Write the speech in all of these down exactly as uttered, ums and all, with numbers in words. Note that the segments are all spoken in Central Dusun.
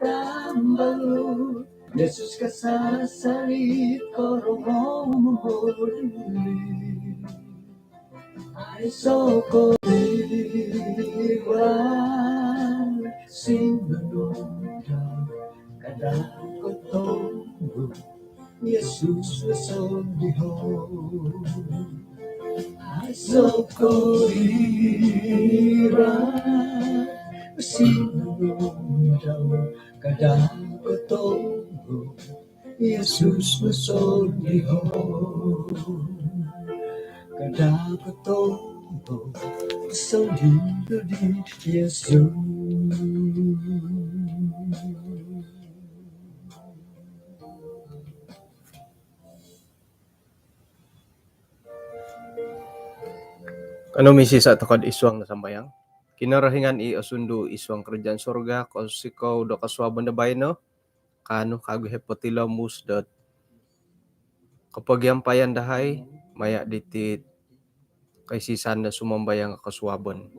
Tambalut Yesus kasasari korongou momoduli. Aiso ko iba sinunudau kada kotobu Yesus nosodiho. Aiso ko iba sinunudau kada kotobu Yesus nosodiho. Kada kotobu nosodiho di Yesus. Kanou misisa' toko'd isuang do sambayang. Kinorohingan i osundu isuang karajaan surga, kounsikou do kosuabon do baino, kaanu kagu i potilombus dot kopogiampayan dahai maya' diti kaisisan do sumambayang kosuabon.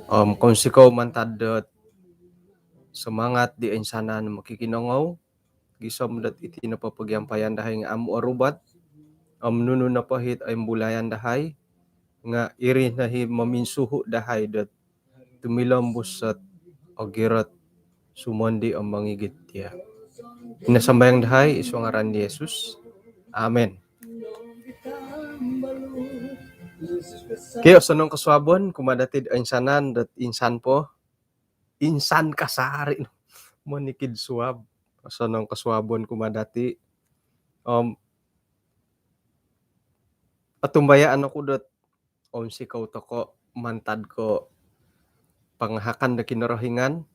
Om kounsikou mantad dot samangat di insanan mokikinongou, gisom dot iti nopo pogiampayan dahai nga' amu' orubat, om nunu nopo hit oimbulayan dahai nga' iri no hi mominsuhu' dahai dot tumilombus ot ogirot sumondi om mongigit diya'. Ino sambayang dahai isuang ngaran Yesus. Amin. Okey, osonong kosuabon kumaa dati'd oinsanan dot insan po, insan kasari' no monikid suab. Osonong kosuabon kumaa dati'. Om otumbayaan oku dot ounsikou toko' mantad ko' pangahakan do Kinorohingan,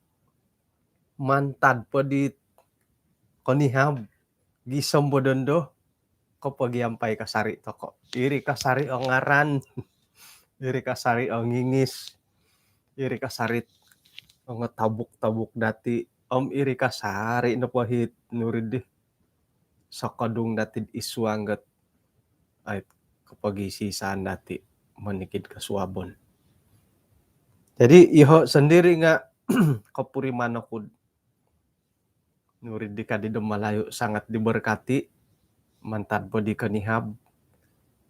mantad po di konihab gisom bo dondo kopogiampai kasari' toko'. Iri kasari' o ngaran, iri kasari' o ngingis, iri kasari' o ngotabuk-tabuk dati', om iri kasari' nopo hit nuriddi sokodung dati'd isuang got ait kopogisisaan dati' monikid kosuabon. Jadi iyoho' sondiri' nga' kopuriman oku'd nuriddi kadi do Malayu sangat diberkati, mantad po di konihab.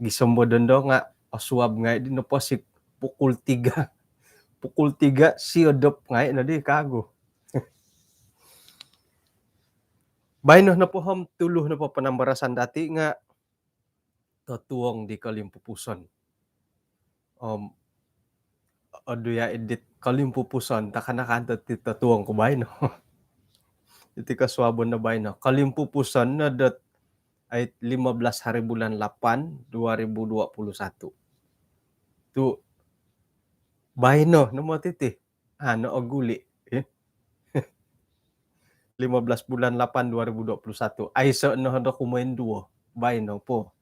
Gisom bo dondo nga' osuab ngai' di noposik pukul tiga. Pukul tiga siodop ngai' noddi kagu. Baino nopo om tulu nopo panambarasan dati' nga' totuong di kolimpupuson. Om odu ya' idit kolimpupuson, takanakan to ti totuong ko baino. Iti kosuabon no baino. Kolimpupuson no dot ait lima belas hari bulan lapan, dua ribu dua puluh satu. Tu' baino no moti ti. Ano oguli'. Eh? Lima belas bulan lapan dua ribu dua puluh satu. Aiso' no do kumoinduo. Baino po.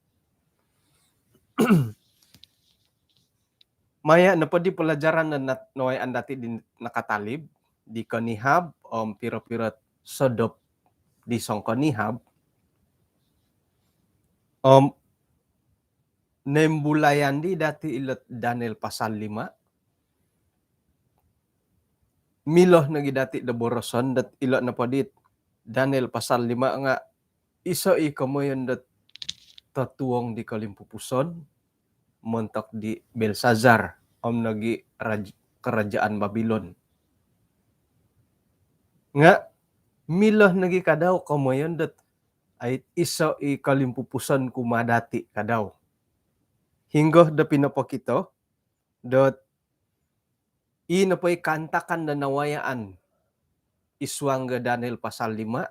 Maya' nopo di pelajaran no nat-, nawayaan dati' di nakatalib, di konihab, om piro-piro sodop di songkonihab. Om noimbulayan di dati' ilot Daniel pasal lima. Milo nogi dati' do boroson dot ilo nopo dit Daniel pasal lima nga' iso' i komoyon dot totuong di kolimpupuson montok di Belsazar om nogi raj-, karajaan Babilon. Nga' milo nogi kadau komoyon dot ait iso' i kolimpupuson kumaa dati' kadau. Hinggo do pinopokito dot i nopo i kaantakan do nawayaan isuang ga Daniel pasal lima,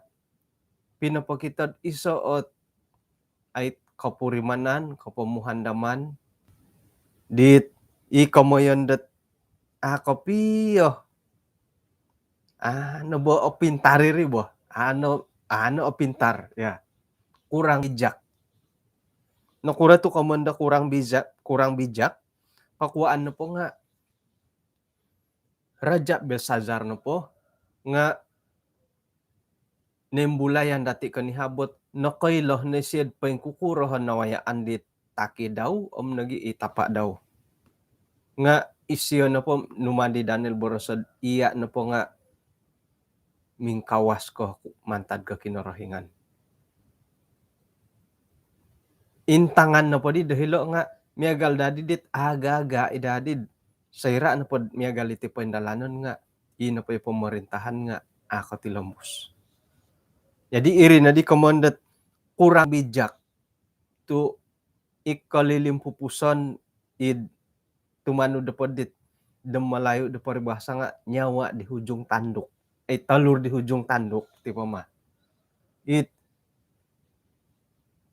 pinopokito'd iso' ot ait kopurimanan, kopomuhandaman dit i komoyon dot a' kopio, a' no bo opintar iri bo, a' no, a' no opintar, ya. Kurang bijak. Nokuro tu' komoyon do kurang bijak, kurang bijak, kokuaan nopo nga' Raja' Belsazar nopo nga' noimbulayan dati' konihab ot nokoilo no isio'd poingkukuro o nawayaan di taki' dau om nogi' i tapa' dau. Nga' isio nopo numaan di Daniel boroso'd iya' nopo nga' mingkawas ko mantad ko Kinorohingan. Intangan nopo di do hilo' nga' miagal dadi dit aga-aga i dadi. Soira' nopo miagal iti poindalanon nga' i nopo i pomorintahan nga' a' kotilombus. Jadi iri nodi komoyon dot kurang bijak tu' i kolilimpupuson id tumanud do podit do Malayu do peribahasa nga' nyawa di hujung tanduk. Eh, telur di hujung tanduk ti poma. It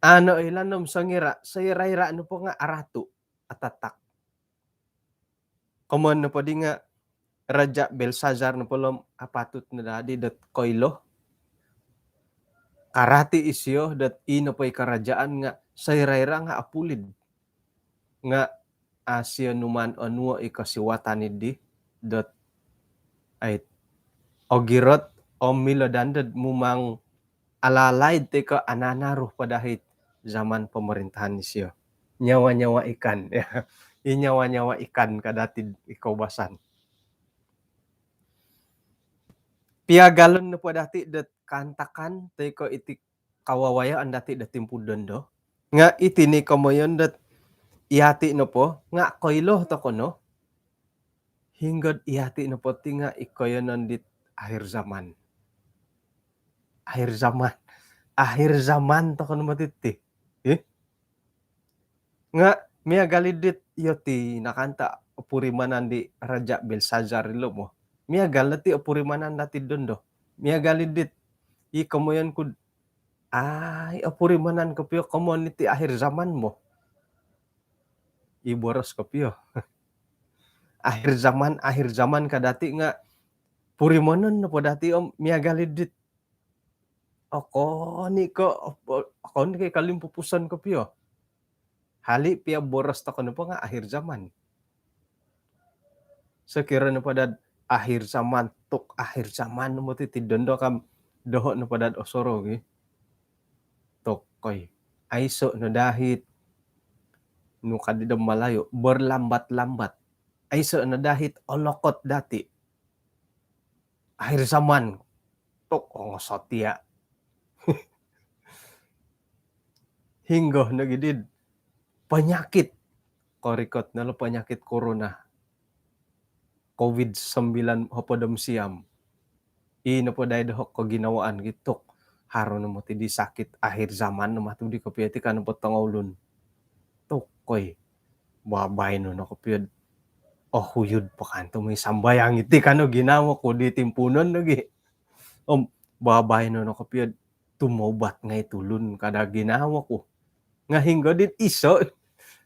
ano ilan nom songira', soira-ira' nopo nga' aratu', atatak. Komoyon nopo di nga' Raja' Belsazar nopo lo apatut no dadi dot koilo. Karati' isio dot i nopo i karajaan nga' soira-ira' nga' apulid. Nga' a' sio numaan onuo' i kosiwatan iddi dot ait ogirot om milo dandad mumang alalaid ti ko ananaru po dahit zaman pomorintahan isio. Nyawa-nyawa ikan. I nyawa-nyawa ikan ka dati i koubasan. Piagalon nopo dati dot kaantakan ti ko iti kawawayaan dati do timpu dondo. Nga' iti ni komoyon dot iyati' nopo nga' koilo toko' no. Hinggod iyati' nopo ti nga' i koiyonon dit akhir zaman. Akhir zaman. Akhir zaman toko' no moti ti. Eh? Nga' miagal i dit iyo ti nakanta' opurimanan di Raja' Belsazar ilo mo. Miagal ti opurimanan dati dondo. Miagal i dit i komoyon kud ai opurimanan kopio komoyon iti akhir zaman mo. I boros kopio. Akhir zaman, akhir zaman ka dati nga' purimanan nopo dati om miagal i dit. Okon i ko, okon i ko kalimpupuson kopio. Hali' pia boros toko' nopo nga' akhir zaman. Sokiro nopo dad akhir zaman, tuk akhir zaman nopo ti ti dondo kam doho' nopo dad osorou gi. Tuk koi. Aiso' no dahit. Nu kadi do Malayu, berlambat-lambat. Aiso' no dahit olokot dati. Akhir zaman. Tuk, ongo sotia. Hinggo nogi did penyakit. Korikot no lo penyakit corona. Covid sembilan hopod om siam. I nopo dai doho' koginawaan gi tuk. Haro no moti di sakit akhir zaman no matu di kopio ti kan nopo tongoulun. Tuk koi. Babaino no kopio. Oh, huyud pakanto moi sambayang iti kano ginawo ku di timpunon lagi. Om babaino no kopio tumobat ngai tulun kada ginawo ku. Nga' hinggo dit iso'.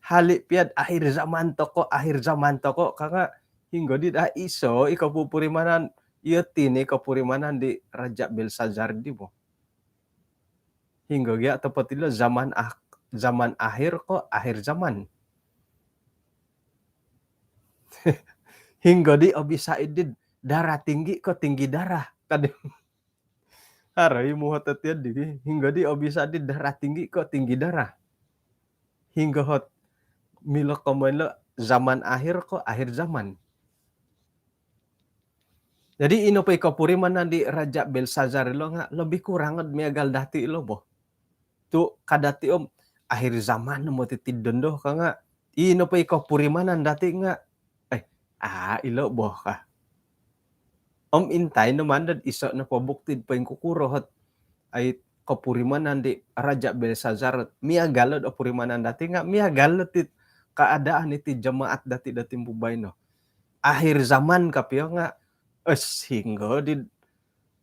Hali' piad akhir zaman toko', akhir zaman toko' ka nga' hinggo dit a' iso' i kopupurimanan. Iyo ti ni kopurimanan di Raja' Belsazar di bo. Hinggo gia topot ilo zaman ah-, zaman akhir ko akhir zaman. Hinggo di obisa idid darah tinggi ko tinggi darah. Kadi haro i muhot ot iyo di. Hinggo di obisa di darah tinggi ko tinggi darah. Hinggo hot milo komoyon lo zaman akhir ko akhir zaman. Jadi ino po i kopurimanan di Raja' Belsazar ilo nga' lebih kurang od miagal dati ilo bo. Tu' kadati om akhir zaman no moti ti dondo ka nga' ino po i kopurimanan dati nga' eh, a' ilo bo ka. Om intai no mandad iso' no po bukti poingkukuro hot ai kopurimanan di Raja' Belsazar miagal od opurimanan dati nga' miagal od ti keadaan iti jemaat dati do timpu baino. Akhir zaman kopio nga' es hinggo di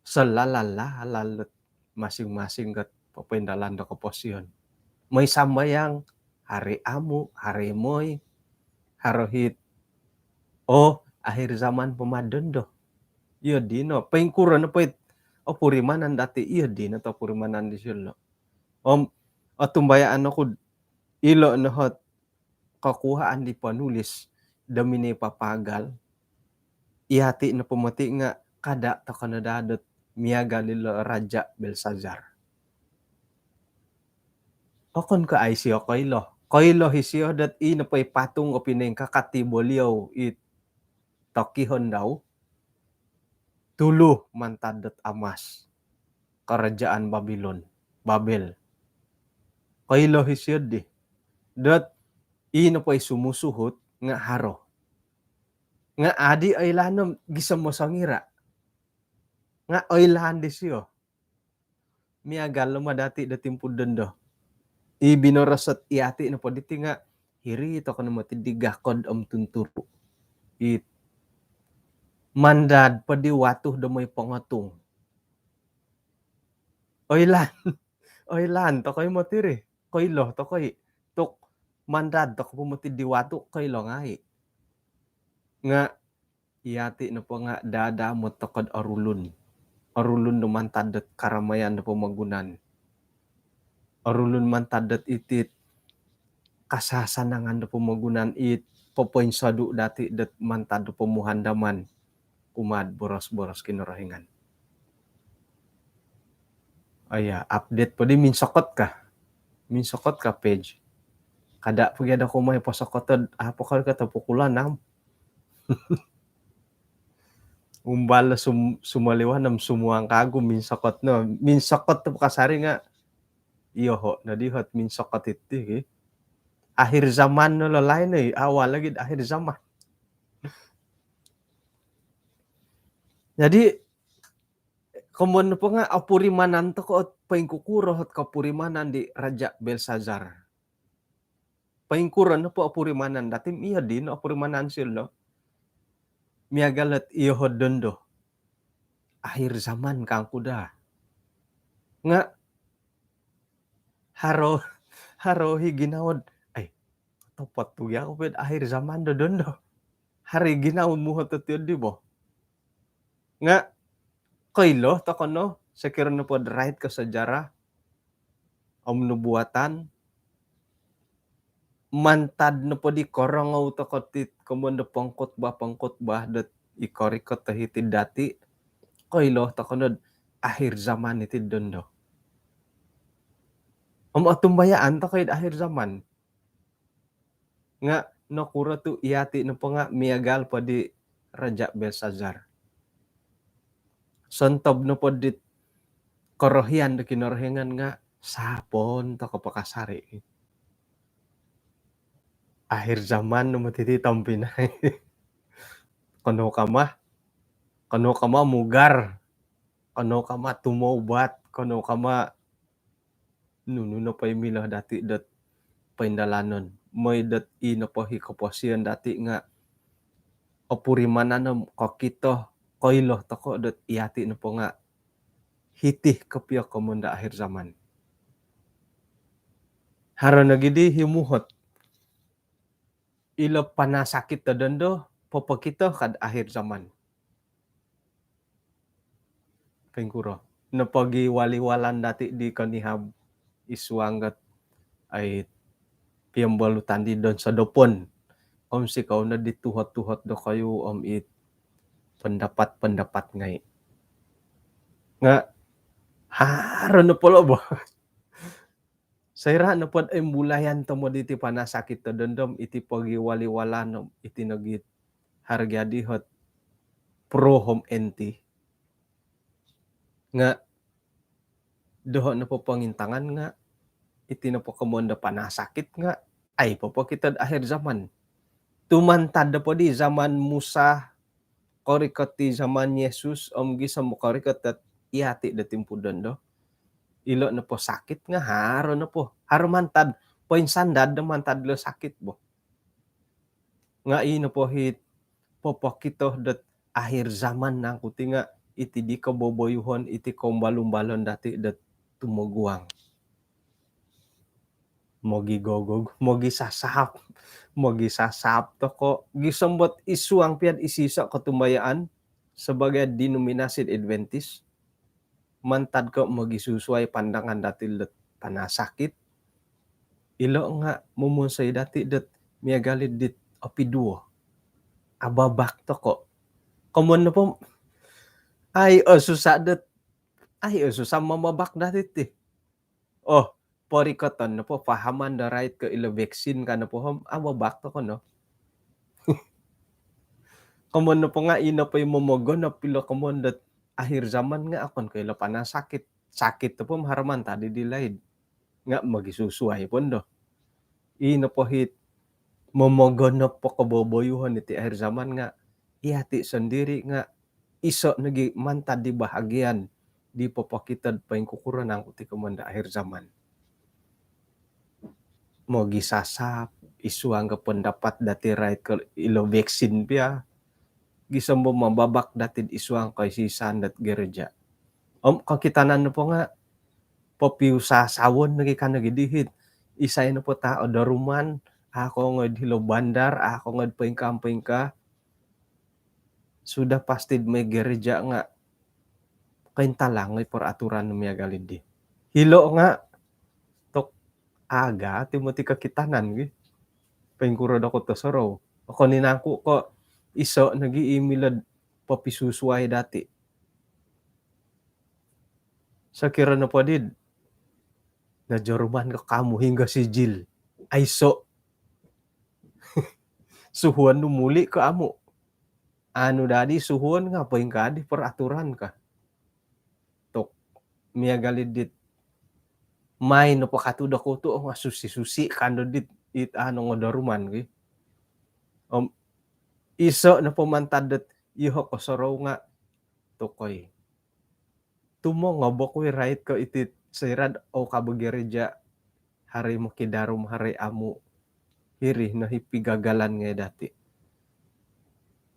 solala-lala ot masing-masing ot popoindalan do koposion. Moi sambayang, hari amu, hari moi, haro hit. Oh, akhir zaman poma dondo. Iyo dino, poingkuro nopo it opurimanan dati, iyo dino to opurimanan disio lo. Om otumbayaan oku ilo no hot kokuhaan di ponulis do minipapagal, iyati' nopo moti nga' kada' toko' no daa dot miagal ilo Raja' Belsazar. Okon ko' a' isio koilo. Koilo isio dot i nopo i patung kopio noingkakat i boliou i tokihon dau. tulu mantad dot amas, karajaan Babilon, Babel. Koilo isio di dot ino po i sumusuhut nga haro. Nga adi oilaan om gisom songira. Nga oilaan disio. Miagal lo ma dati do timpu dondo. I binoros ot iyati nopo diti nga hiri tokou no moti di gakod om tunturu. I mandad po di watu do moi pongotung. Oilaan, oilaan tokou i moti ri. Koilo tokou i. Tu mandad tokou po moti di watu, koilo ngai. Nga iyati nopo nga dada mot tokou do orulun. Orulun do mantad dot karamayan do pomogunan. Orulun mantad dot iti kasasanangan do pomogunan, it popoinsodu dati dot mantad do pomuhandaman kumaa do boros-boros Kinorohingan. Aya, update po di minsokot ka. Minsokot ka page. Kada po gia do kumai posokot od, apo kali kata pukul enam. Umbal sum-, sumoliwan om sumuang kagu minsokot no. Minsokot tu kasari nga, iyoho no di hot minsokot iti ki. Akhir zaman no lo lain oi, awal lagi akhir zaman. Jadi, komoyon nopo nga opurimanan tokou ot poingkukuro ot kopurimanan di Raja Belsazar. Poingkuro nopo opurimanan dati, iyo dino opurimanan silo. Miagal ot iyoho dondo. Akhir zaman kangku daa. Nga haro, haro i ginawo do, ai, topot tu gia kopio akhir zaman do dondo. Haro i ginawo muhot ot iyo di bo. Nga koilo tokou no, sokiro nopo do rait ko sejarah om nubuatan, mantad nopo di korongou tokou ti komoyon do pengkhotbah-pengkhotbah dot i korikot do hiti dati, koilo tokou no do akhir zaman iti dondo. Om otumbayaan tokou i do akhir zaman. Nga nokuro tu iyati nopo nga miagal po di Raja Belsazar. Sontob nopo dit korohian do Kinorohingan nga sapon tokou po kasari. Akhir zaman no moti ti tompinai. Kanou kama, kanou kama mugar, kanou kama tumaubat, kanou kama nunu nopo i milo dati dot poindalanon. Moi dot i nopo i koposion dati nga opurimanan om kokito, koilo tokou dot iyati nopo nga hiti kopio komoyon do akhir zaman. Haro nogi di i muhot. Ilo panasakit do dondo, popokito ka do akhir zaman. Poingkuro. Nopogiwali-walan dati di konihab i suang dot, ai, piombolutan di donsodopon. Om sikou no di tuhot-tuhot dokoyu om it pendapat-pendapat ngai. Nga haro nopo lo bo. Soira nopo do imbulayan tomod iti panasakit do dondo om iti pogiwali-walan om iti nogi haro gia di hot pro om anti. Nga doho nopo pongintangan nga iti nopo komoyon do panasakit nga ai popokito do akhir zaman. Tu mantad nopo di zaman Musa, korikot di zaman Yesus om gisom korikot dot iyati do timpu dondo. Ilo nopo sakit nga haro nopo. Haro mantad, poinsandad do mantad lo sakit bo. Nga i nopo it popokito dot akhir zaman nangku ti nga iti di koboboyuhon, iti koumbal-umbalon dati dot tumoguang. Mogigogog, mogisasap, mogisasap tokou. Gisom dot i suang pia do isiso kotumbayaan sebagai denominasi Adventist. Mantad ko mogisusuai pandangan dati dot panasakit, ilo nga momonsoi dati dot miagal i dit opiduo. Ababak tokou. Komoyon nopo, ai, oh, susah dot, ai, oh, susah mamabak dati ti. Oh, porikoton nopo, pahaman do rait ko ilo vaksin ka nopo om, ababak tokou no. Komoyon nopo nga i nopo i momogonop ilo komoyon dot akhir zaman nga okon ko ilo panasakit. Sakit tu po maharoman tadi di laid. Nga mogisusuai po ndo. Ino po hit momogonop po koboboyuhon iti akhir zaman nga iyati sondiri nga iso nogi mantad di bahagian di popokito do poingkukuro nangku ti komoyon do akhir zaman. Mogisasap isuang ko pendapat dati rait ko ilo vaksin pia. Gisom bo mababak dati isuang ko isisan dot gereja. Om kokitanan nopo nga popiusasawon nogi kano gi dihit. Isai nopo ta odoruman, a ko ngoi hilo bandar, a ko ngoi poingka-poingka. Sudah pasti mai gereja nga kointalang i peraturan miagal di. Hilo nga tok aga ti moti kokitanan gi. Poingkuro do koto sorou. Okon i nangku ko iso nogi i milo do popisusuai dati. Sokiro nopo di nojoruman ko kamu hinggo sijil. Aiso. Suhuon nu muli ko amu. Anu dadi suhuon nga poingka di peraturan ka. Tok miagal dit main nopo katu do kutu nga susi-susi kando dit it anu ngodoruman ki. Om iso nopo mantad dot iho kosorou nga tokoi. Tumongob oku i rait ko iti soira do au kabo gereja hari mokidarum hari amu hiri no hi pigagalan ngai dati.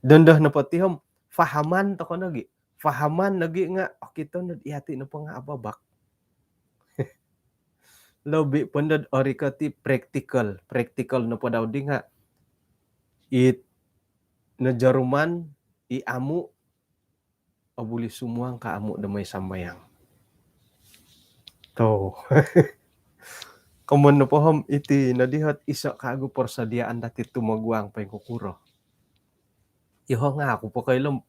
Dondo nopo ti om fahaman toko nogi. Fahaman nogi nga okito no iyati nopo nga ababak. Lobi po ndo ori ko ti praktikal. Praktikal nopo dau di nga it nojoruman i amu obuli sumuang ka amu do moi sambayang. To. Komoyon nopo om iti no dihot iso kagu persediaan dati tumoguang poingkukuro. Iho nga aku po koilo om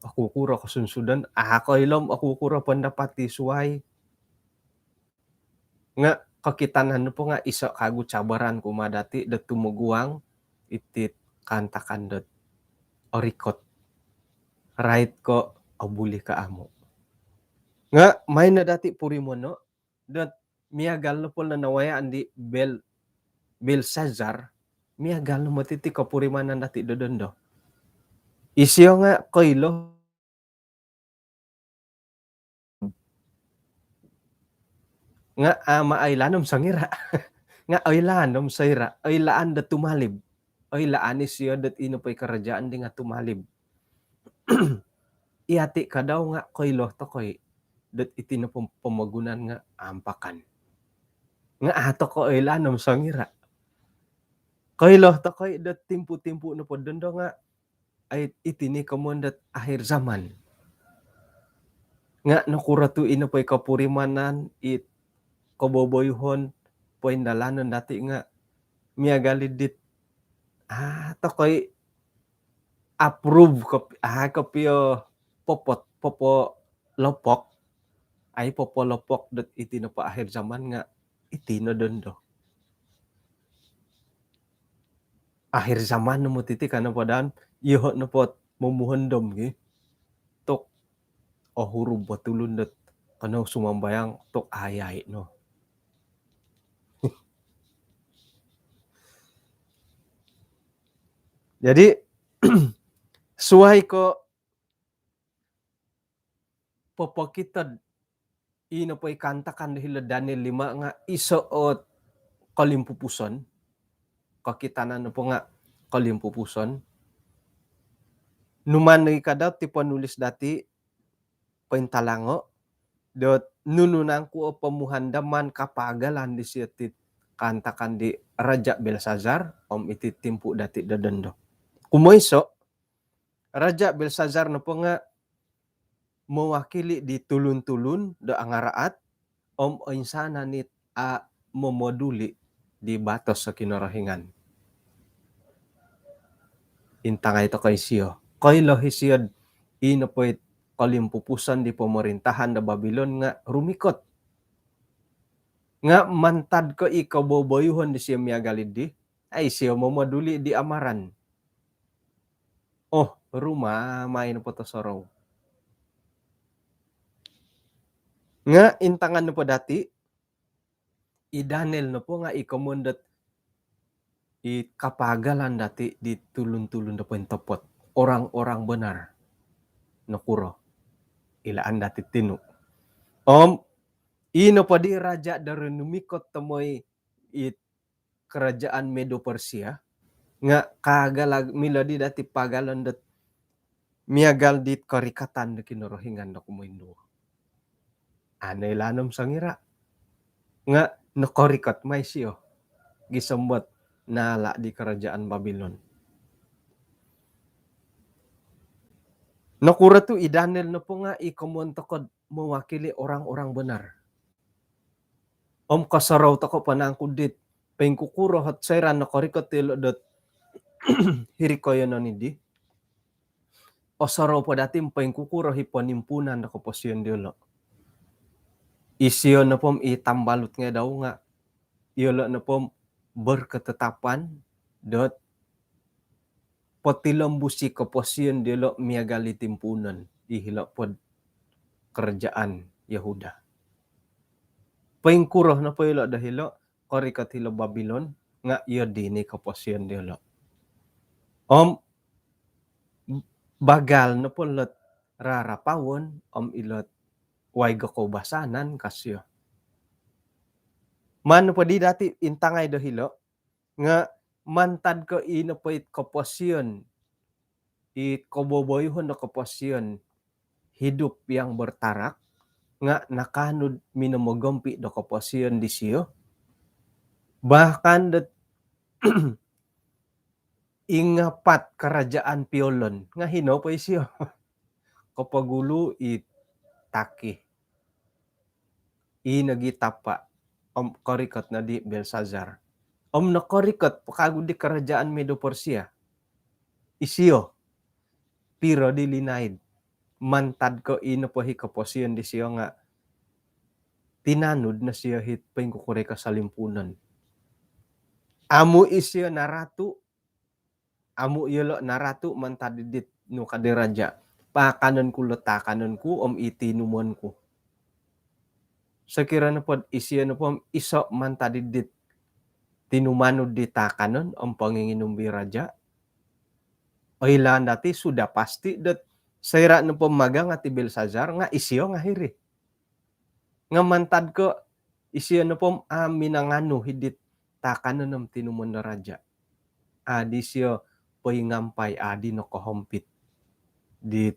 aku kuro kosunsudan, a koilo om aku kuro pendapat ti suai. Nga kokitanan nopo nga iso kagu cabaran kumaa dati do tumoguang iti kaantakan dot orikot. Rait ko obuli ka amu. Nga main no dati purimono dot miagal nopo lo nawayaan di Bel-, Belsazar, miagal no moti ti kopurimanan dati do dondo. Isio nga koilo nga ama oilaan om songira. Nga oilaan om soira, oilaan do tumalib. Oilaan isio dot ino po i karajaan di nga tumalib. Iyati kadau nga koilo tokoi dot iti nopo pomogunan nga ampakan. Nga a toko oilaan om songira. Koilo tokoi dot timpu-timpu nopo dondo nga ai iti ni komoyon dot akhir zaman. Nga nokuro tu ino po i kopurimanan it koboboyuhon poindalanon dati nga miagal dit a tokoi approve kop-, a kopio popot, popolopok. Ai popolopok dot iti nopo akhir zaman nga iti no dondo. Akhir zaman no moti ti kano padaan iho nopo momuhondom gi. Tok ohurub bo tulun dot kano sumambayang tok ayai no. Jadi suai ko popokito do ino po i kaantakan do hilo Daniel lima nga iso ot kolimpupuson. Kokitanan nopo nga kolimpupuson. Numan nogi kadau ti ponulis dati pointalango dot nunu nangku o pomuhandaman kapagalan disio ti kaantakan di Raja Belsazar om iti timpu dati do dondo. Kumoiso, Raja Belsazar nopo nga mewakili di tulun-tulun do angaraat om oinsanan it a momoduli di batos so Kinorohingan. Intangai toko isio. Koilo isio ino po it kolimpupuson di pomorintahan do Babilon nga rumikot. Nga mantad ko i koboboyuhon disio miagal di, ai isio momoduli di amaran. Oh, rumamai nopo tosorou. Nga' intangan nopo dati', i Daniel nopo nga' i komoyon dot i kapagalan dati' di tulun-tulun do pointopot, orang-orang benar. Nokuro ilaan dati' tinu? Om i nopo di raja' do rumikot do moi i kerajaan Medo Persia nga' kaagal milo di dati' pagalon dot miagal dit korikatan do Kinorohingan do kumoinduo. Ano ilaan om songira', nga' nokorikot mai sio gisom dot naala' di kerajaan Babilon. Nokuro tu i Daniel nopo nga' i komoyon toko'd mewakili orang-orang benar? Om kosorou toko' po nangku dit poingkukuro ot soira' nokorikot ilo' dot hiri koiyonon iddi? Osorou po dati' poingkukuro i ponimpuunan do koposion diyolo'? Isio nopo om i tambalut ngai' dau nga' iyolo' nopo om berketetapan dot potilombus i koposion diyolo' miagal i timpuunon i hilo' pod kerajaan Yehuda. Poingkuro nopo ilo' do hilo', korikot hilo' Babilon, nga' iyo dino i koposion diyolo'. Om bagal nopo ilot rarapaon om ilot waig o koubasanan ka sio. Maan nopo di dati' intangai do hilo', nga' mantad ko' i nopo it koposion, it koboboyuhon do koposion hidup yang bertarak, nga' nakaanu'd minomogompi' do koposion disio. Bahkan dot ingapat kerajaan piolon nga' hino po isio. Kopogulu i Taki, i nogi tapa', om korikot no di Belsazar. Om nokorikot po kagu di kerajaan Medo Persia. Isio, piro di linaid? Mantad ko' i nopo i koposion disio nga' tinanud no sio it poingkukuro i kosolimpuunon. Amu' isio naratu', amu' iyolo' naratu' mantad id dit nu ka di raja', paakanon ku lo taakanon ku om i tinumon ku. Sokiro nopod isio nopo om iso' mantad id dit tinumanud di taakanon om ponginginum di raja', oilaan dati' sudah pasti dot soira' nopo magangat i Belsazar nga' isio nga' hiri. Nga' mantad ko' isio nopo om a' minanganu id dit taakanon om tinumon do raja', a' di sio poingampai, a' di nokohompit dit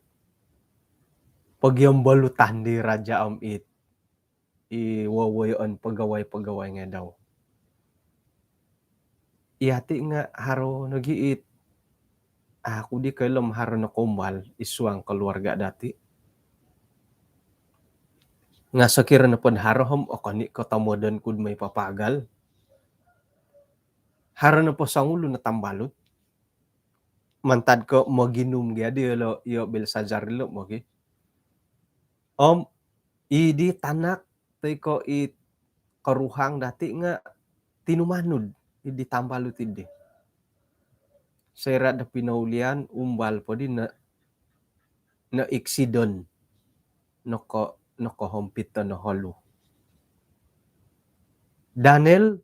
pogiombolutan di raja' om it i wowoyoon pegawai-pegawai ngai' dau. Iyati' nga' haro nogi it, aku di koilo om haro nokoumbal id suang keluarga dati'. Nga' sokiro nopod haro om okon i' kotomodon ku'd moi papagal. Haro nopo songulun o tambalut, mantad ko' moginum gia di iyolo', iyo Belsazar ilo' mogi. Om i di tanak toi ko' i koruhang dati' nga' tinumanud i di tambalut iddi. Soira' do pinoulian, umbal poddi no, noiksidon, noko, nokohompit do noholu. Daniel,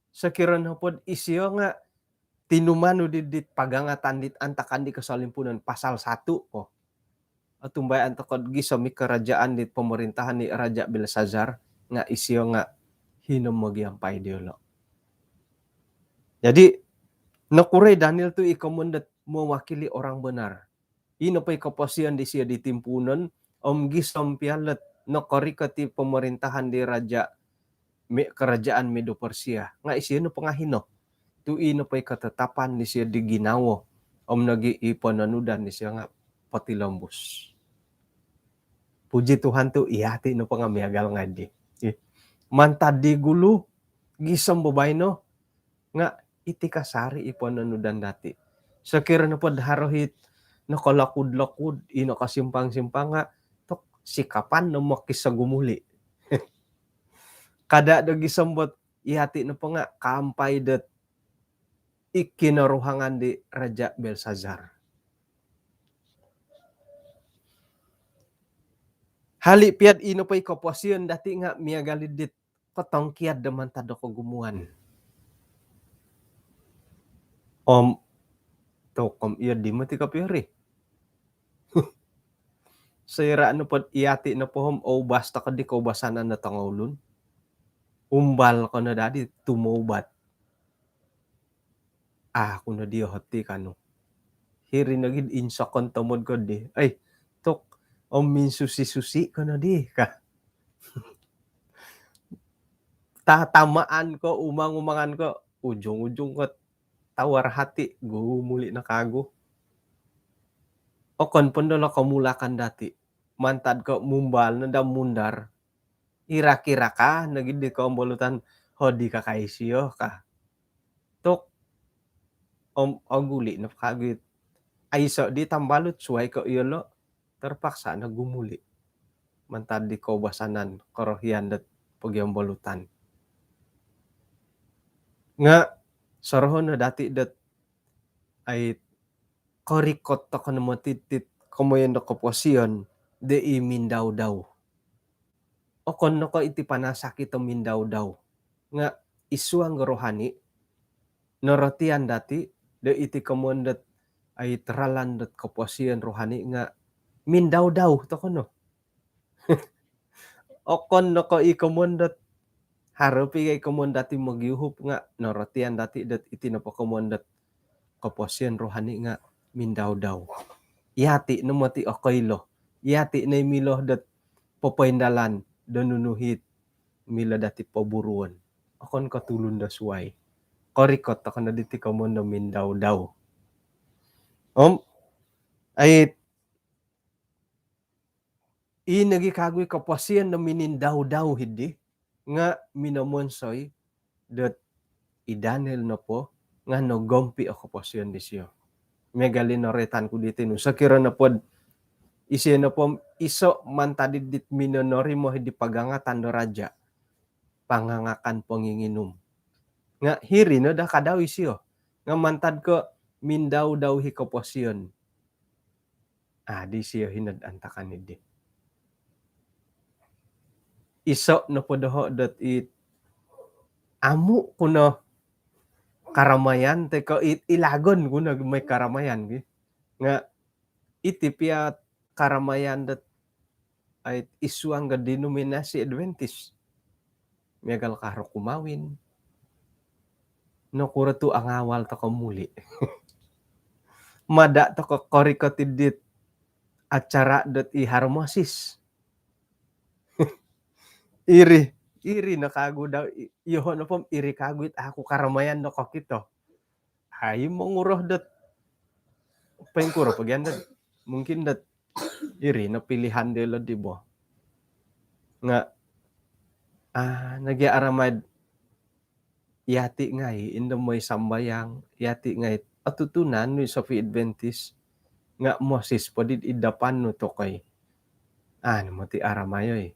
sokiro nopod isio nga' tinumanud di dit pagangatan dit antakan di kosolimpuunon, pasal satu po. Otumbayaan toko'd gisom i kerajaan dit pemerintahan di Raja' Belsazar nga' isio nga' hino mogiampai diyolo'. Jadi, nokuro i Daniel tu i komoyon dot mewakili orang benar? I nopo i koposion disio di timpuunon om gisom pia ilot nokorikot i pemerintahan di raja' Me-, kerajaan Medo Persia nga' isio nopo nga' hino. Tu i nopo i ketetapan disio di ginawo om nogi i pononudan disio nga' potilombus. Puji Tuhan tu iyati' nopo nga' miagal ngai' di. Ih. Mantad di gulu gisom babaino nga' iti kasari i pononudan dati'. Sokiro nopod haro it nokolokud-lokud, i nokosimpang-simpang nga' tok sikapan no mokisogumuli'. Kada' do gisom dot iyati' nopo nga' kaampai dot i kinoruhangan di Raja' Belsazar. Ali piad ino po i koposion dati nga miagal i dit kotongkiad do mantad do kogumuan. Om tokom iyo di moti kopiori. Soira nopod iyati nopo om oubas toko di koubasanan do tongoulun, umbal kono dadi tumoubat. Aku no dio hoti kanu. Hiri nogi insokon tomod ko di. Ai, tok om minsusi-susi kono di ka. Tatamaan ko, umang-umangan ko, ujung-ujung ko tawar hati, gumuli no kagu. Okon pun dolo komulakan dati. Mantad ko mumbal no da mundar. Irak-irak ka nogi di kombolutan hodi ka kaisio ka. Tok om oguli no kagu it. Aiso di tambalut suai ko iyolo, terpaksa no gumuli. Mantad di koubasanan, korohian dot pogiombolutan. Nga soroho no dati dot ai korikot toko no moti dit komoyon do koposion di i mindau-dau. Okon no ko iti panasakit o mindau-dau. Nga isuang rohani, norotian dati, do iti komoyon dot ai ralan dot koposion rohani nga mindau-dau toko no. Okon no ko i komoyon dot haro pi i komoyon dati mogiuhup nga norotian dati dot iti nopo komoyon dot koposion rohani nga mindau-dau. Iyati no moti okoilo. Iyati no i milo dot popoindalan do nunu hit milo dati poburuon. Okon ko tulun do suai. Korikot toko no diti komoyon do mindau-dau. Om ai i nogi kagu i koposion do minindau-dau hidi nga minomonsoi dot i Daniel nopo nga nogompi o koposion disio. Miagal i noroitan ku diti nu, sokiro nopod isio nopo iso mantad dit minonorimo hidi pagangatan do raja, pangangakan ponginginum. Nga hiri no da kadau isio. Nga mantad ko mindau-dau hi koposion. Adi sio hinod antakan idi. Iso nopo doho dot it amu kuno karamayan teko it ilagon kuno mai karamayan gi. Nga iti pia karamayan dot ai isuang ga denominasi Adventist. Miagal karo kumawin. Nokuro tu angawal toko muli. Mada toko korikot idit acara dot i harmosis. Iri, iri no kagu da, iyoho nopo iri kagu it aku karamayan no kokito. Ai monguroh dot pengkuro pagian dot mungkin dot iri no pilihan dilo di bo. Nga ah nogi aramai iyati ngai indo moi sambayang, iyati ngai otutunan nu i sopi Adventist nga mosis podi id dapan nu tokoi. Ah, moti aramai oi.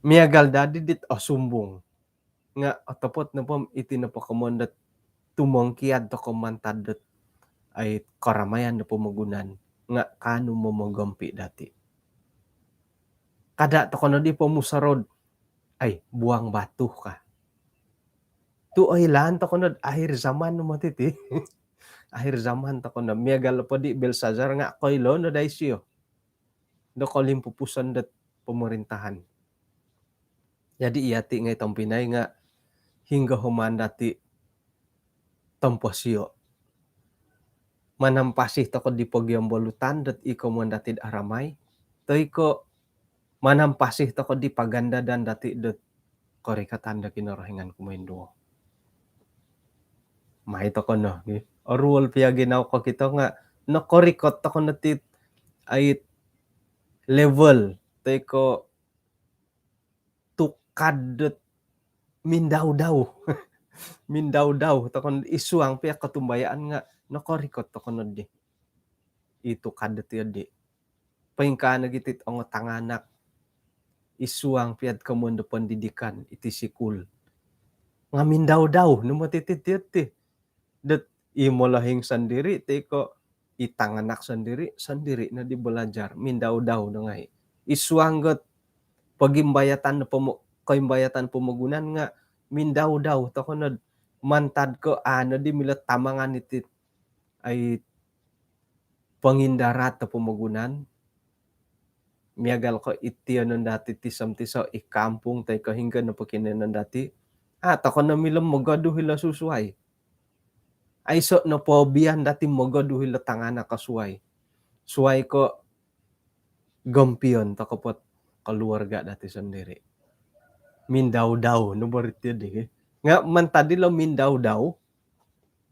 Miagal dadi dit osumbung. Nga otopot nopo iti nopo komoyon dot tumongkiad toko mantad dot ai karamayan do pomogunan nga kanu momogompi dati. Kada toko nodi pomusorod ai buang batu ka. Tu oilaan toko nod akhir zaman no moti ti. Akhir zaman toko no miagal podi Belsazar nga koilo no dai sio do kolimpupuson dot pemerintahan. Jadi iyati ngai tompinai nga hinggo homan dati tomposio. Manampasi toko di pogiombolutan dot i komoyon dati aramai. Toi ko manampasi toko di pagandadan dati dot korikatan do Kinorohingan kumoinduo. Mai toko no gi. Oruol pia ginau kokito nga nokorikot toko no tit ait level toi ko tukad dot mindau-dau. Mindau-dau toko no isuang pia kotumbayaan nga nokorikot toko no di. I tukad dot iyo di. Poingkaa nogi tit ongo tanganak isuang piad komoyon do pendidikan iti sikul. Nga mindau-dau no moti tit iyo ti. Dot i molohing sendiri ti ko i tanganak sondiri, sondiri no di balajar mindau-dau no ngai. I suang dot pogimbayatan do pomo-, koimbayatan pomogunan nga mindau-dau toko nod mantad ko ano di milo tamangan iti ai pongindarat do pomogunan. Miagal ko iti onon dati tisom-tiso i kampung toi ko hinggo no pokinonon dati. Ah, toko no milo mogoduh ilo susuai. Aiso no pobian dati mogoduh ilo tanganak ko suai. Suai ko gompion toko pot keluarga dati sondiri. Mindau-dau no boriti di. Nga mantad ilo mindau-dau,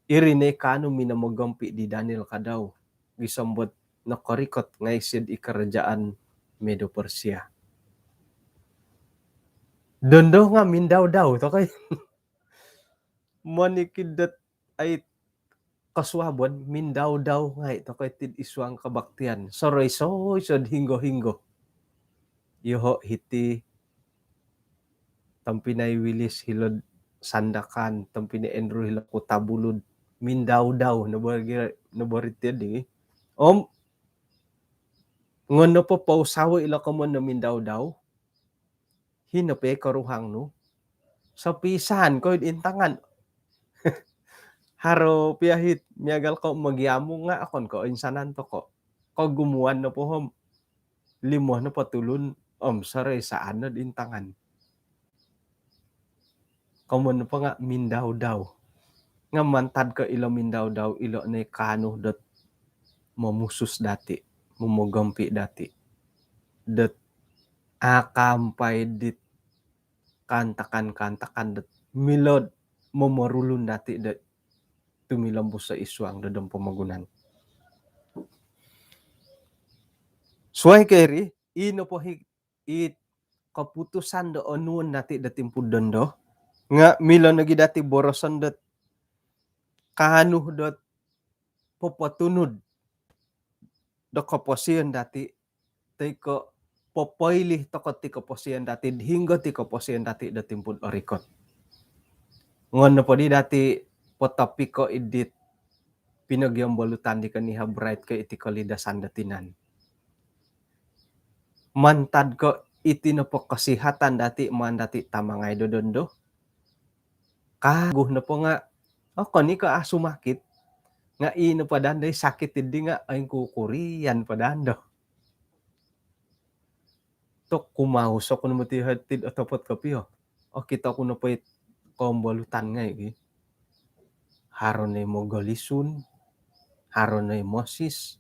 iri no i kaanu minomogompi di Daniel kadau. Gisom dot nokorikot ngai sid i kerajaan Medo Persia. Dondo nga mindau-dau toko i. Monikid dot ai kosuabon mindau-dau ngai toko i tid i suang kebaktian. Soroi-soroi sod hinggo-hinggo. Yoho hiti tompinai Wilis hilo'd Sandakan, tompinai Andrew hilo Kota Belud, mindau-dau no bagi, no boriti di. Om ngon nopo pousawo ilo komon no mindau-dau, hino po i koruhang nu. Sopisan ko id intangan. Haro pia hiti miagal ko mogiamu nga okon ko insanan toko. Kogumuan nopo om limo nopo tulun om soroi saan nod intangan. Komon nopo nga mindau-dau. Nga mantad ko ilo mindau-dau, ilo no i kaanu dot momusus dati, momogompi dati. Dot akampai dit kaantakan-kaantakan dot milo momorulun dati dot tumilombus id suang do pomogunan. Suai ko iri, i nopo i, i keputusan do onuon dati do timpu dondo nga milo nogi dati boroson dot kaanu dot popotunud do koposion dati, toi ko popoilih toko ti koposion dati, hinggo ti koposion dati do timpu orikot. Ngon nopo di dati potopiko id dit pinogiombolutan di konihab rait ko iti kolidasan do tinan. Mantad ko iti nopo kesihatan dati maan dati tamangai do dondo. Kagu nopo nga okon i ko a sumakit. Nga i nopo dondo i sakit di nga oingkukurian po dondo. Tok kumaus oku no moti hiti otopot kopio. Okito ku nopo it kombolutan ngai ki. Haro no i mogolisun, haro no i mosis.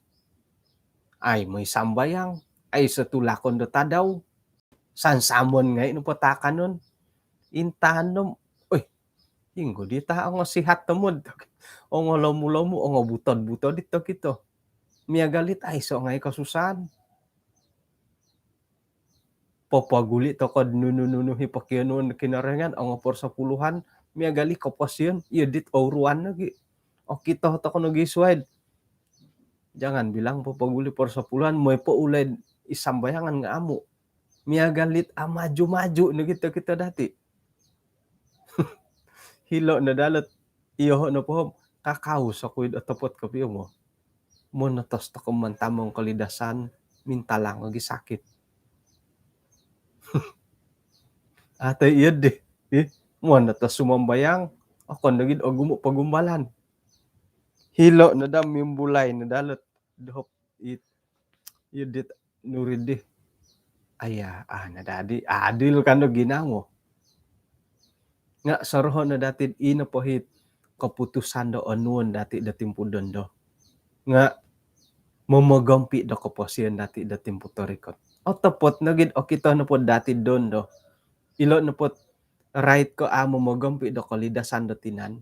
Ai moi sambayang, aiso tulakon do tadau. Sansamon ngai nopo taakanon. Intanom, oi, hinggo di ta ongo sihat tomod. Ongo lomu-lomu, ongo butod-butod it okito. Miagal it aiso ngai kosusaan. Popoguli toko nunu-nunu i pokionuon Kinorohingan, ongo persepuluhan, miagal i koposion, iyo dit ouruan nogi. Okito toko nogi suai. Jangan bilang popoguli persepuluhan, moi po ulai i sambayangan nga amu. Miagal it amaju-maju nogi it okito dati. Hilo no dalot, iyoho nopo om, kakaus oku id otopot kopio mo. Monotos toko mantamong kolidasan, mintalang ogi sakit. Atau iyo di, ih, monotos sumambayang, okon nogi ogumu pogumbalan. Hilo no da mimbulai no dalot, dohop it, iyo dit nuri di. Aya, ah, na dadi adil kan do ginawo. Nga soroho no dati i nopo it keputusan do onuon dati do timpu dondo nga momogompi do koposion dati do timpu torikot. Otopot nogi okito nopo dati dondo, ilo nopo rait ko a momogompi do kolidasan do tinan.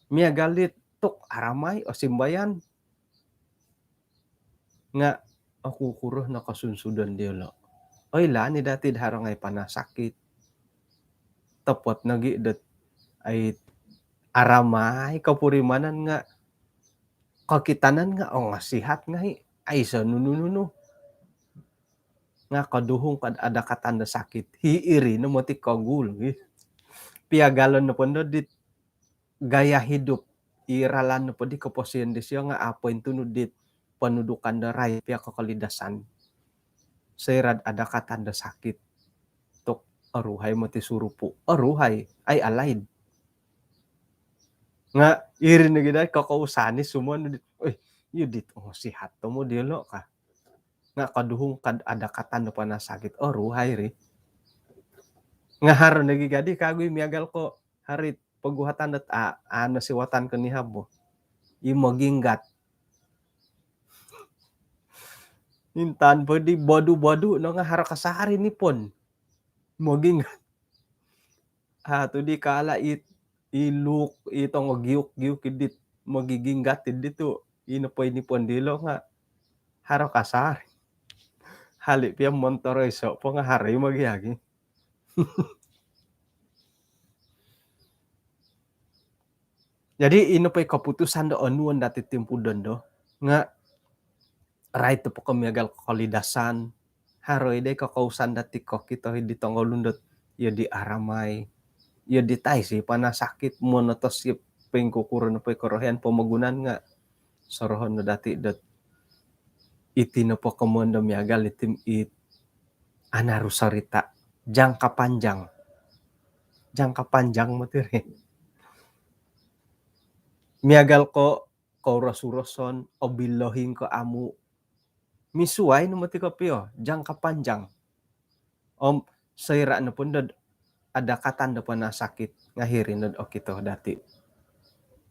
Miagal dit tuk aramai osimbayan. Nga oku kuro no kosunsudon diolo. Oilaan i dati do haro ngai panasakit. Topot nogi dot ai aramai kopurimanan nga kokitanan nga ongo sihat ngai, aiso nunu-nunu. Nga koduhung kad adakatan do sakit. Hi iri no moti kogul gi. Piagalon nopo ndo dit gaya hidup, i ralan nopo di koposion disio nga apo intunud dit ponudukan do rait pia ko kolidasan. Soira'd adakatan do sakit tu' oruhai moti surupu'. Oruhai, ai alaid. Nga' iri nogi dai kokousan i sumonu dit, "Oi, iyo dit, oh, sihat tomod iyolo'," ka. Nga' koduhung kad adakatan do panasakit, oruhai ri. Nga' haro nogi gadi kagu i miagal ko haro i poguhatan dot a, a nosiwatan ko nihab bo. I moginggat. Intan po di bodu-bodu no nga' haro kasari nipon. Moginggat. A tu di kala it, i luk, i tongo giuk-giuk idit mogiginggat idit tu'. Ino po i nipon dilo nga' haro kasari. Hali' pia montoro iso' po nga' haro i mogiagi. Jadi ino po i koputusan do onuon dati timpu dondo nga' rait po ko miagal kolidasan, haro i dai kokousan dati kokito i di tongoulun dot iyo di aramai, iyo di taisi panasakit, monotos i poingkukuro nopo i korohian pomogunan nga' sorohon no dati dot iti nopo komoyon do miagal iti it anaru sorita' jangka panjang. Jangka panjang moti ri. Miagal ko kouros-uroson, obilohing ko amu'. Misuai no moti kopio, jangka panjang. Om soira' nopo nod adakatan do panasakit nga' hiri nod okito dati.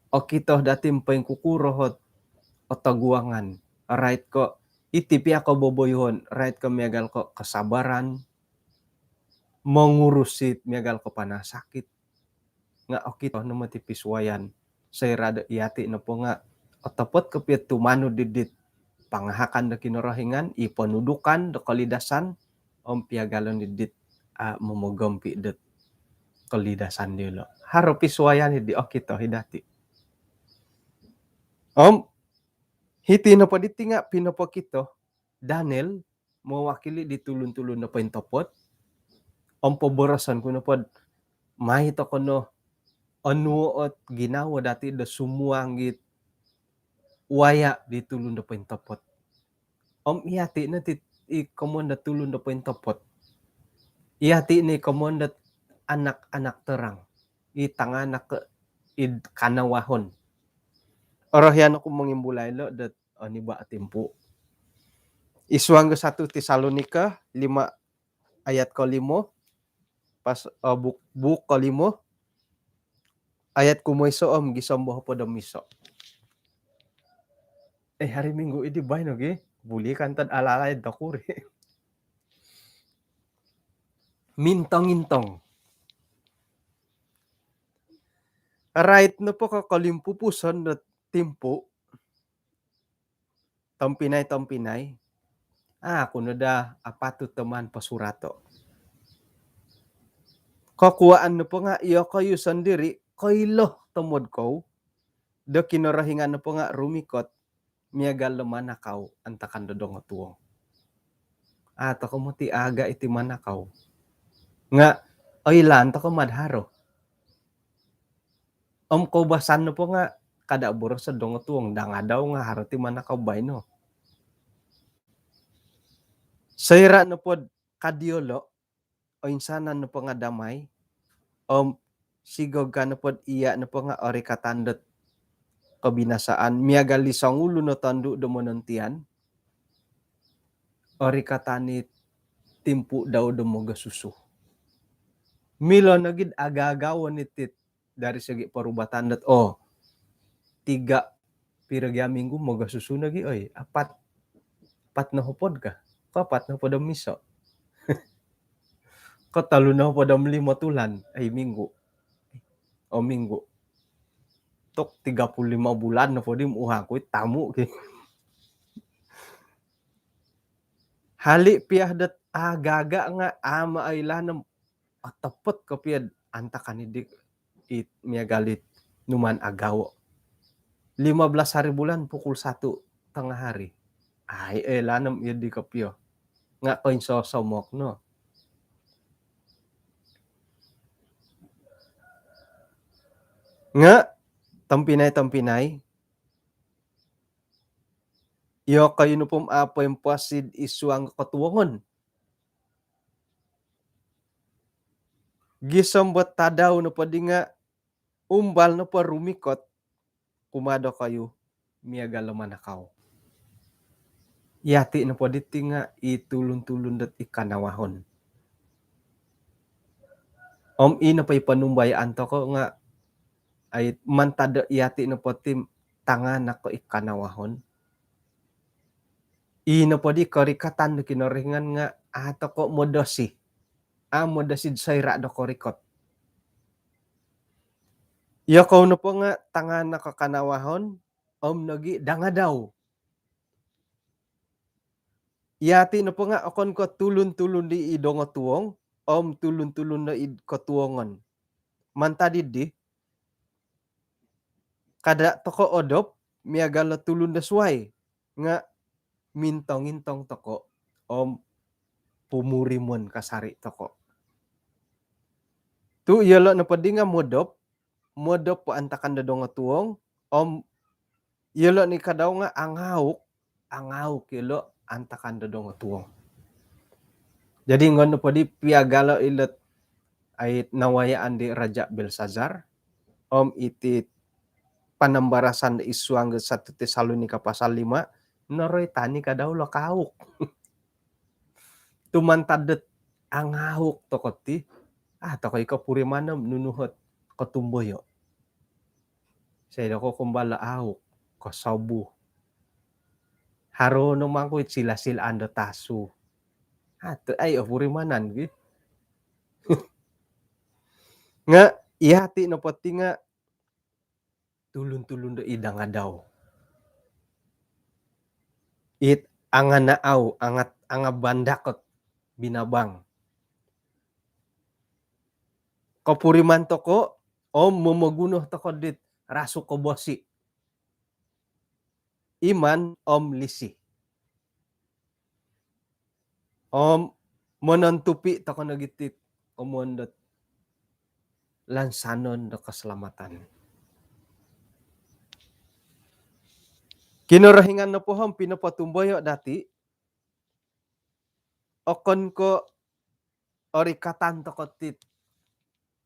Okito dati poingkukuro ot otoguangan. Rait ko iti pia ko boboyuhon, rait ko miagal ko kasabaran, mongurus it miagal ko panasakit. Nga' okito no moti pisuayan. Soira' do iyati' nopo nga' otopot kopio tumanud idit pangahakan do Kinorohingan, i ponudukan do kolidasan, om piagalon idit a' momogompi' dot kolidasan diyolo'. Haro pisuayan iddi okito i dati'. Om hiti nopo diti nga' pinopokito Daniel mowakili di tulun-tulun do pointopot. Om poboroson ku nopod mai toko no onuo' ot ginawo dati' do sumuang it waya' di tulun do pointopot. Om iyati' no ti i komoyon do tulun do pointopot. Iyati' no i komoyon do anak-anak terang, i tanganak id kanawahon. Orohian oku mongimbulai lo' dot oniba' timpu'. I suang do satu Tesalonika lima ayat kolimo, pas, eh, buuk, buuk kolimo, ayat kumoiso om gisom do hopod om iso. Eh, hari Minggu iddi baino gi, buli kan tad alalai do kuri. Mintong-intong. Rait nopo ko kolimpupuson do timpu', tompinai-tompinai, aku no daa apatut do maan posurato'. Kokuwaan nopo nga' iyokoyu sondiri' koilo tomod kou do Kinorohingan nopo nga' rumikot miagal do manakau antakan do dongotuong. A' toko moti aga' iti manakau. Nga' oilaan toko mad haro. Om koubasan nopo nga' kada' boroso' dongotuong, dangadau nga' haro ti manakau baino. Soira' nopod ka diyolo', oinsanan nopo nga' damai, om sigog ka nopod iya' nopo nga' orikatan dot kobinasaan, miagal di songulun o tondu' do monontian, orikatan i timpu' dau do mogosusu. Milo nogi'd aga-agawon iti dari segi perubatan dot, oh, tiga, piro gia minggu mogosusu nogi, oi, apat, apat nohopod ka, ko apat nohopod om iso, ko tolu nohopod om limo tulan, ai, minggu, om minggu. Tok tiga puluh lima bulan nopo di muhang kui tamu ki. Hali' piya dot aga-aga nga' ama' oilaan om otopot kopio'd antakan iddi it miagal it numaan agawo'. Lima belas hari bulan pukul satu tengah hari. Ai, oilaan om iddi kopio. Nga' koinsosomok no. Nga' tompinai-tompinai, Iyokoyu nopo om a' poimposi'd id suang kotuongon. Gisom dot tadau nopo di nga' umbal nopo rumikot kumaa dokoyu miagal do manakau. Iyati' nopo diti nga' i tulun-tulun dot i kanawahon. Om i nopo i ponumbayaan toko' nga' ai mantad do iyati' nopo ti tanganak ko' i kanawahon. I nopo di korikatan do Kinorohingan nga' a' toko' modosi. A' modosi'd soira' do korikot. Iyokou nopo nga' tanganak ko' kanawahon om nogi' dangadau. Iyati' nopo nga' okon ko' tulun-tulun di i dongotuong om tulun-tulun do id kotuongon. Mantad iddi, kada' toko' odop miagal o tulun do suwai nga' mintong-intong toko' om pumurimon kasari' toko'. Tu' iyolo' nopo di nga' modop, modop po antakan do dongotuong om iyolo' ni kadau nga' angauk, angauk iyolo' antakan do dongotuong. Jadi ingkaa nopo di piagalo' ilo' ai nawayaan di Raja' Belsazar om iti panambarasan do id suang do satu Tesalonika pasal lima, noroitan i kadau lo kaauk. Tu' mantad dot angauk toko' ti, a' toko' i kopurimanan nunu ot kotumboyo'. Sai doko' kumbal auk, kosobu. Haro no mangku i sila-silaan do tasu. A' tu' ai opurimanan gi. Nga' iyati' nopo ti nga' tulun-tulun do i dangadau. It anganaau, angat, angabandakot binabang. Kopuriman toko' om momoguno toko' dit rasuk o bosi', iman om lisi. Om monontupi' toko' nogi' tit komoyon dot lansanon do kosolamatan. Kinorohingan nopo om pinopotumboyo' dati', okon ko' orikatan toko' tit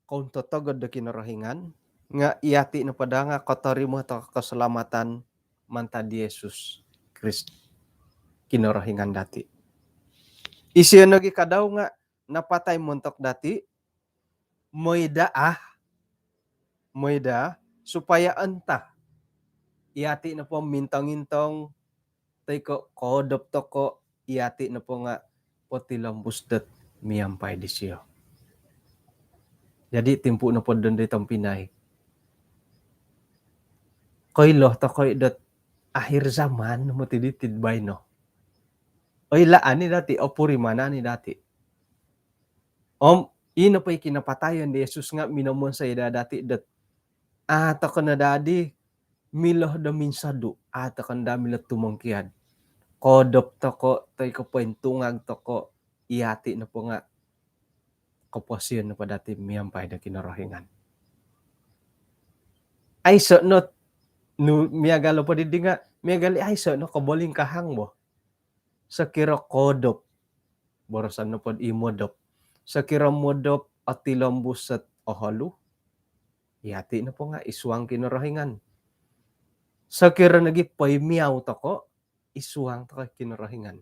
kountotogod do Kinorohingan, nga' iyati' nopo daa nga' kotorimo toko' kosolamatan mantad di Yesus Kristus, Kinorohingan dati'. Isio nogi' kadau nga' napatai montok dati', moi daa, moi daa, supaya ontah iyati' nopo mintong-intong toi ko' koodop toko', iyati' nopo nga' potilombus dot miampai disio. Jadi' timpu' nopo dondo i tompinai, koilo toko' i dot akhir zaman moti diti'd baino. Oilaan i dati', opurimanan i dati'. Om ino po i kinapatayon di Yesus nga' minomonsoi daa dati' dot a' toko' no daa di milo do minsodu', a' toko' no daa milo tumongkiad. Koodop toko' toi ko' pointungag toko', iyati' nopo nga' koposion nopo dati' miampai do Kinorohingan. Aiso' no nu, miagal nopo didi nga' miagal i aiso' no kobolingkahang bo. Sokiro koodop, boroson nopo'd i modop. Sokiro modop otilombus ot oholu, iyati' nopo nga' id suang Kinorohingan. Sokiro nogi' poimiau toko', id suang toko' Kinorohingan.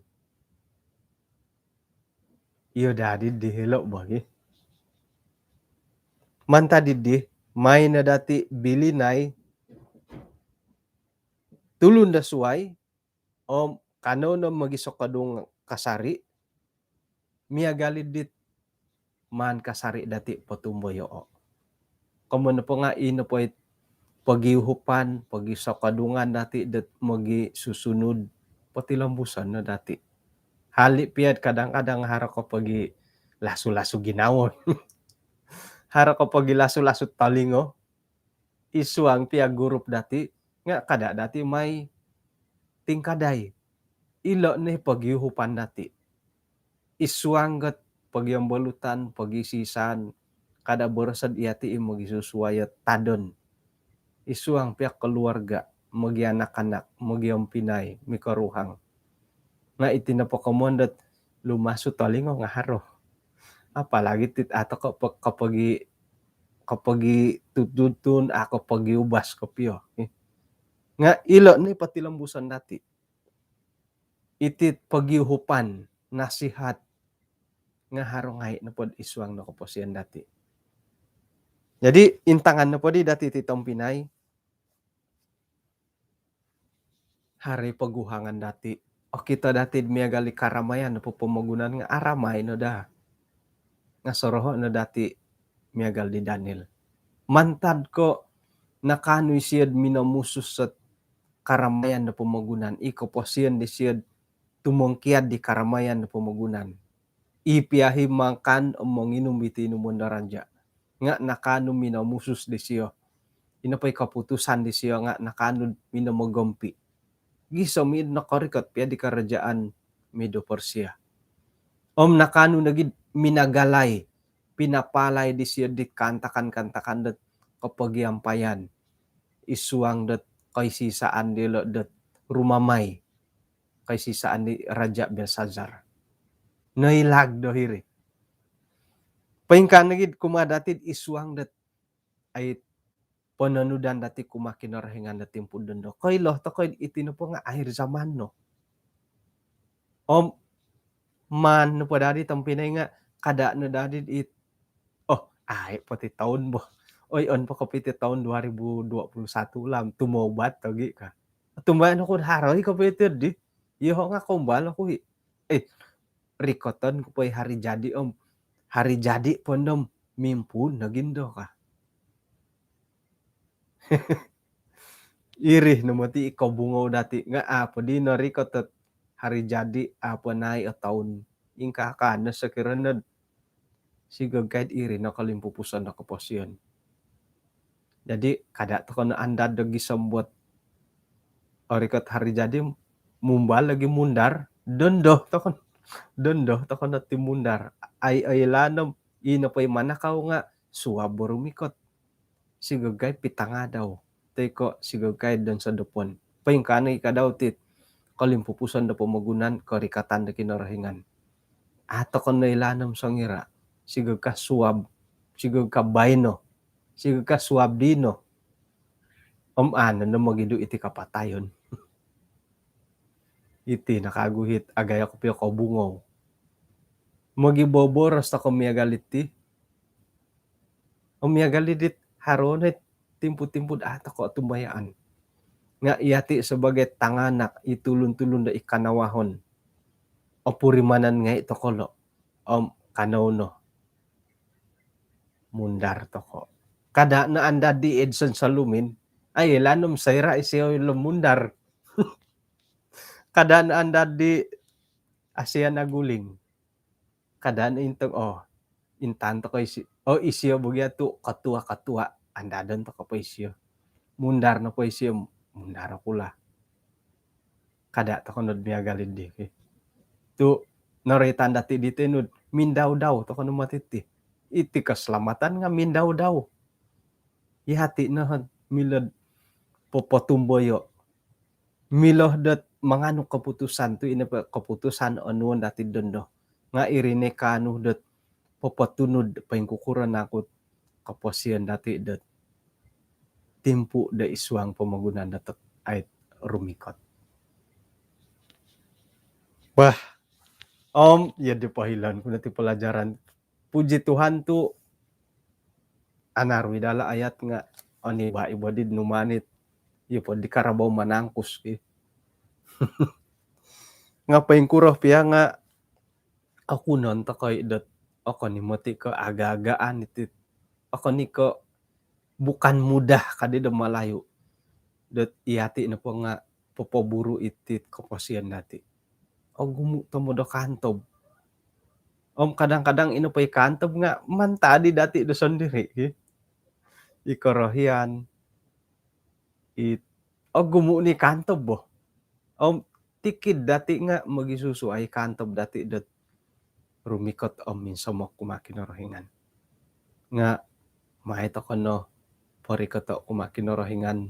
Iyo daa didi hilo' bo gi. Mantad didi, mai no dati' bilinai tulun do suwai, om kanou no mogisokodung kasari', miagal i dit maan kasari' dati' potumboyoo'. Komoyon nopo nga' ino po it pogiuhupan, pogisokodungan dati' dot mogisusunud, potilombuson no dati'. Hali' piya'd kadang-kadang haro ko pogilasu-lasu ginawo, haro ko pogilasu-lasu tolingo, id suang piya gurup dati', nga' kada' dati' mai tingkadai. Ilo' ni pogiuhupan dati'. Id suang got pogiombolutan, pogisisaan, kada' boroso'd iyati' i mogisusuwai o tadon. Id suang piya koluarga', mogianak-anak, mogiompinai, mikoruhang. Nga iti nopo komoyon dot lumasu tolingo nga haro. Apalagi tit ato ko pe-, kopogi, kopogi tututun, a kopogi ubas kopio. Nga ilo ni potilombuson dati. Iti pogiuhupan, nasihat, nga haro ngai nopo id suang no koposion dati. Jadi, intangan nopo di dati ti tompinai, haro poguhangan dati. Okito dati miagal di karamayan nopo pomogunan nga aramai no daa. Nga soroho no dati miagal di Daniel. Mantad ko nakaanu isio do minomusus dot karamayan do pomogunan, i koposion disio do tumongkiad di karamayan do pomogunan. I piahi makan om monginum iti inumon do raja. Nga nakaanu minomusus disio. Ino po i koputusan disio nga nakaanu minomogompi. Gisom i nokorikot pia di karajaan Medo Persia. Om nakaanu nogi minagalai, pinapalai disio di kaantakan-kaantakan dot kopogiampayan. Id suang dot koisisaan diolo dot rumamai. Koisisaan di Raja Belsazar. Noilag do hiri. Poingkaa nogi kumaa dati id suang dot ai pononudan dati kumaa Kinorohingan do timpu dondo. Koilo tokou iti nopo nga akhir zaman no. Om maan nopo dadi tompinai nga kada no dadi it. Oh, ai poti toun bo. Oi, on po kopiti toun dua ribu dua puluh satu lam, tumaubat togi ka. Tumbayaan oku haro i kopiti di. Iyoho nga kombal oku i. Eh, rikoton ku po i hari jadi om. Hari jadi po ndom mimpuun nogi ndo ka. Iri no moti i kobungou dati nga apo di norikot dot hari jadi apo nai o toun. Ingkaa ka no sokiro nod sigagai iri no kolimpupuson do koposion. Jadi kada tokou no andad do gisom buat orikot hari jadi mumbal lagi mundar, dondo tokou. Dondo tokou no ti mundar. Ai, ai lanom, ino po i manakau nga suab rumikot. Sigagai pitangadau. Toi ko sigagai don sodopon. Poingkaa nogi ka dau ti kolimpupuson do pomogunan korikatan do Kinorohingan. Ato ko noilaan om songira. Sigagai suab. Sigagai baino. Sigagai suab dino. Om anu no mogidu iti kapatayon. Iti nakaguhit agayo kopio kobungou. Mogiboboros tokou miagal iti. Om miagal di dit haro no it timpu-timpu do ato ko tumbayaan. Nga iyati sebagai tanganak i tulun-tulun do i kanawahon. Opurimanan ngai tokou lo. Om kanou no. Mundar tokou. Kada no andad di Edson Salumin. Ai lanom soira isio lo mundar. Kada no andad di Asian Aguling. Kada no intong, oh, intan tokou isi. Oh, isio bogia tu ketua-ketua. Andadon tokou po isio. Mundar no po isio, mundar oku lah. Kada tokou nod miagal di. Tu noroitan dati di tinud, mindau-dau tokou no moti ti. Iti keselamatan nga mindau-dau. Iyati no hon milo do popotumboyo. Milo dot manganu keputusan tu ino po keputusan onuon dati dondo. Nga iri no kaanu dot popotunud poingkukuro nakut koposion dati dot timpu do id suang pomogunan dot ai rumikot. Bah, om, ya di pohilon ku no ti pelajaran. Puji Tuhan tu anaru i dala ayat nga oni ba ibo di numanit. Iyo po di karabau manangkus ki. Nga poingkuro pia nga okunon tokou i dot okon i moti ko aga-agaan iti. Okon i ko bukan mudah kadi do Malayu. Dot iyati nopo nga popoburu iti koposion dati. Ogumu tomod do kantob. Om kadang-kadang ino po i kantob nga mantad di dati do sondiri ki. I korohian, i ogumu ni kantob bo. Om tikid dati nga mogisusuai kantob dati dot rumikot om minsomok kumaa Kinorohingan. Nga mai tokou no porikoto kumaa Kinorohingan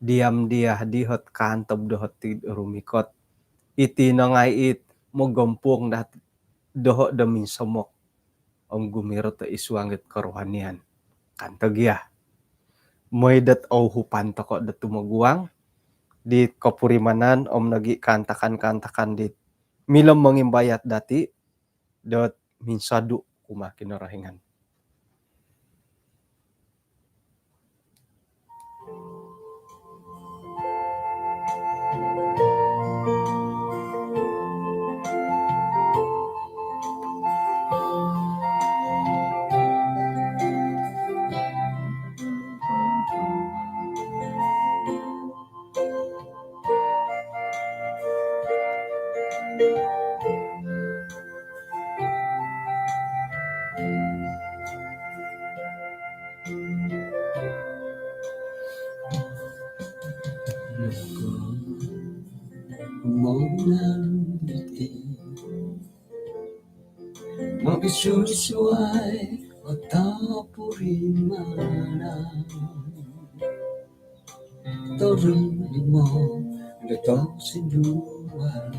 diam dia dihot kaantob dohot id rumikot. Iti no ngai it mogompung dot doho do minsomok om gumirot do id suang dit kerohanian. Kan togia. Mooi dot ouhupan toko do tumoguang dit kopurimanan om nogi kaantakan-kaantakan dit milo mongimbayat dati dot minsodu kumaa Kinorohingan. Moginan diti mogisusuai o topurimanan. Torimo do tosindualan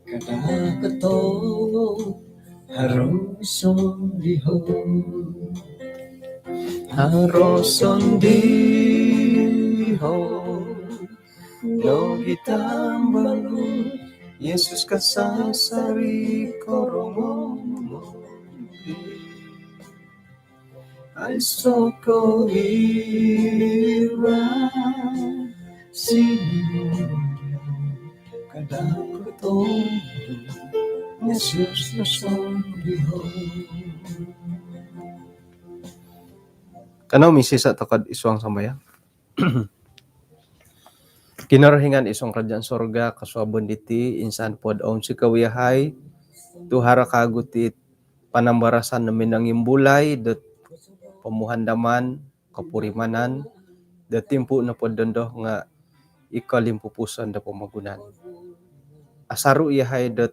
kada kotongo haro sondiho. Haro sondiho nogi tambalut Yesus kasasari korongou. Aiso ko ira sini kada kotongo Yesus kasasari korongou. Kanou misisa toko id suang sambayang. Kinorohingan id suang kerajaan sorga, kosuabon diti insan po do ounsikou yahai tu haro kawagu ti panambarasan do minongimbulai dot pomuhandaman, kopurimanan, dot timpu nopo dondo nga i kolimpupuson do pomogunan. Asaru yahai dot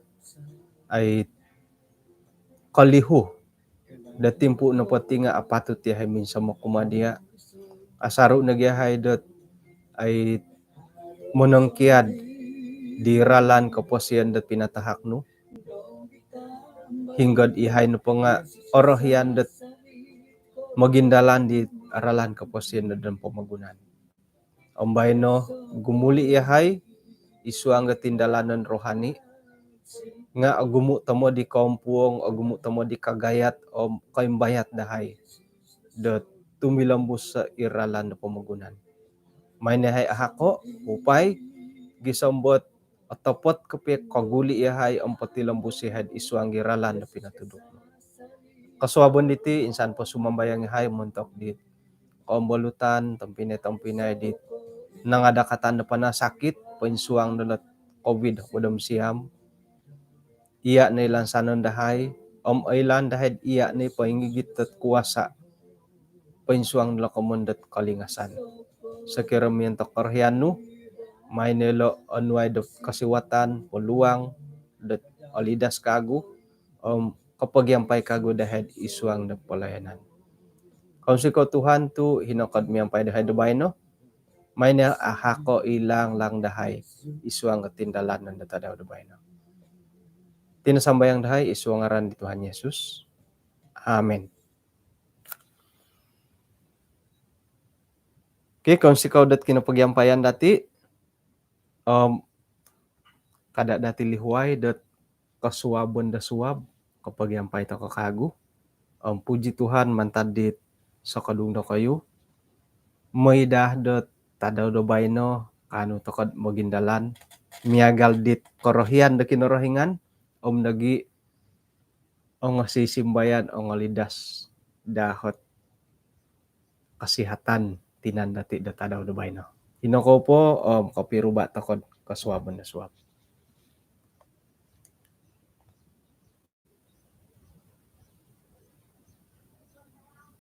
ai kolihu do timpu nopo ti nga apatut yahai minsomok kumaa dia. Asaru nogi yahai dot ai monongkiad di ralan koposion dot pinatahak nu. Hinggo do yahai nopo nga orohian dot mogindalan di ralan koposion dot pomogunan. Om baino gumuli yahai id suang do tindalanon rohani nga ogumu tomod i koompuong, ogumu tomod i kagayat om koimbayat dahai do tumilombus id ralan do pomogunan. Maai no yahai ahako, upai, gisom dot otopot kopio koguli yahai om potilombus yahai id suang di ralan do pinotuduk nu. Kosuabon diti insan po sumambayang yahai montok di koombolutan, tompinai-tompinai di nangadakatan do panasakit poinsuang dot covid hopod om siam. Iya no i lansanon dahai om oilaan dahai do iya no i poingigit dot kuasa poinsuang dilo komoyon dot kolingasan. Sokiro miontok korohian nu, maai no ilo onuai dot kosiwatan, peluang dot olidas kawagu om kopogiampai kawagu dahai id suang do pelayanan. Kounsikou Tuhan tu hino ko do miampai dahai do baino. Maai no ahako i laang-laang dahai id suang do tindalanon do tadau do baino. Iti no sambayang dahai id suang ngaran di Tuhan Yesus. Amin. Okey, kounsikou dot kinopogiampaian dati. Om kada dati lihuai dot kosuabon do suab kopogiampai toko kawagu. Om puji Tuhan mantad dit sokodung dokoyu. Mooi daa dot tadau do baino kaanu toko do mogindalan miagal dit korohian do Kinorohingan om nogi ongosisimbayan, ongolidas dahot kesihatan tinan dati do tadau do baino. Ino ko po om kopiruba toko do kosuabon do suab.